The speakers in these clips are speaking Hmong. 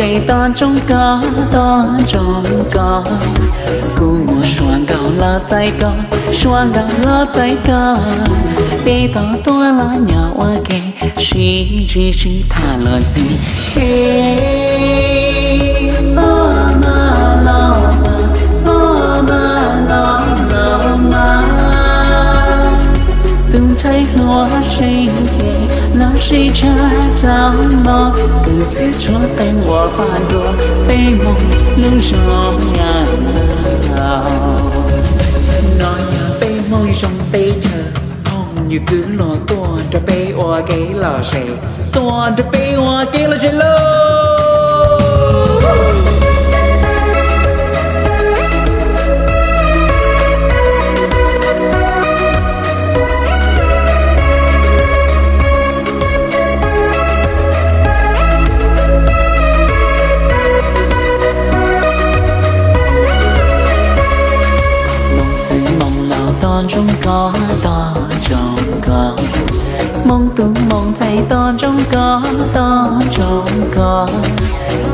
Peb toj ntsoov koj, toj ntsoov koj, kuv muab suab nkaus los txais koj, suab nkaus los txais koj. Peb tau tuaj los nyob ua ke, sib ntsib sib tham luag ntxhi. He, o mas los mas, o mas los los mas, tus ntxhais hluas tseem cev los sib tshaj xav mog, kuv txiav tshuaj teeb ua paj nruag, peb Hmoob lub zos yam no. No yog peb Hmoob zoo teb chaws, phooj ywg kwv luag tuaj nrog peb ua kev lom zem, tuaj nrog peb ua kev lom zem lauj. Hmoob txwj Hmoob laus toj ntsoov koj, toj ntsoov koj, Hmoob tub Hmoob ntxhais toj ntsoov koj, toj ntsoov koj,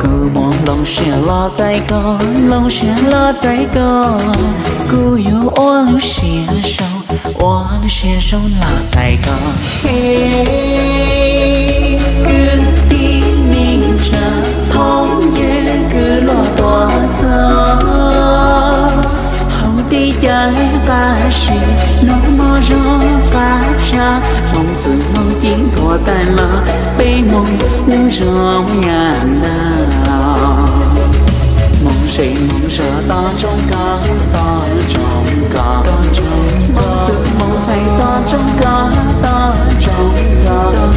kuv muab hloov siab los txais koj, hloov siab los txais koj, kuv yuav ua lub siab zoo, ua lub siab zoo los txais koj. He, kwv tij neej tsa, phooj ywg kwv luag tuaj txog, hauv teb chaws qab zib, noj mov zoo qab tshaj, Hmoob txwj Hmoob ci thuav tag los, peb Hmoob lub zos yam ntau. Hmoob zej Hmoob zos toj ntsoov koj, toj ntsoov koj, Hmoob tub Hmoob ntxhais toj ntsoov koj, toj ntsoov koj,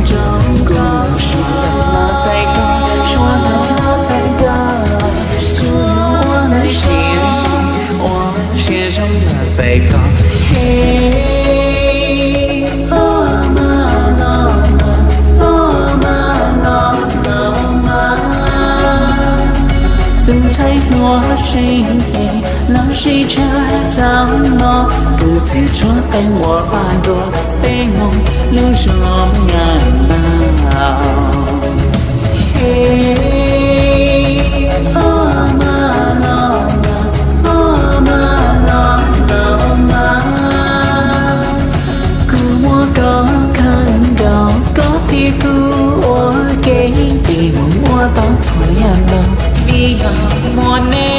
kuv suav los txais koj, suav los txais koj, kuv yuav ua lub siab, ua lub siab zoo los txais koj. He, o mas los mas, o mas los los mas, tus ntxhais hluas tseem cev los sib tshaj xav mog, kuv txiav tshuaj teeb ua paj nruag, peb Hmoob lub zos yam ntau. He, o mas los mas, o mas los los mas, kuv muab koj khawb nkaus, koj thiab kuv ua ke, peb Hmoob ua tau txhua yam ntau, vim yog muaj nej.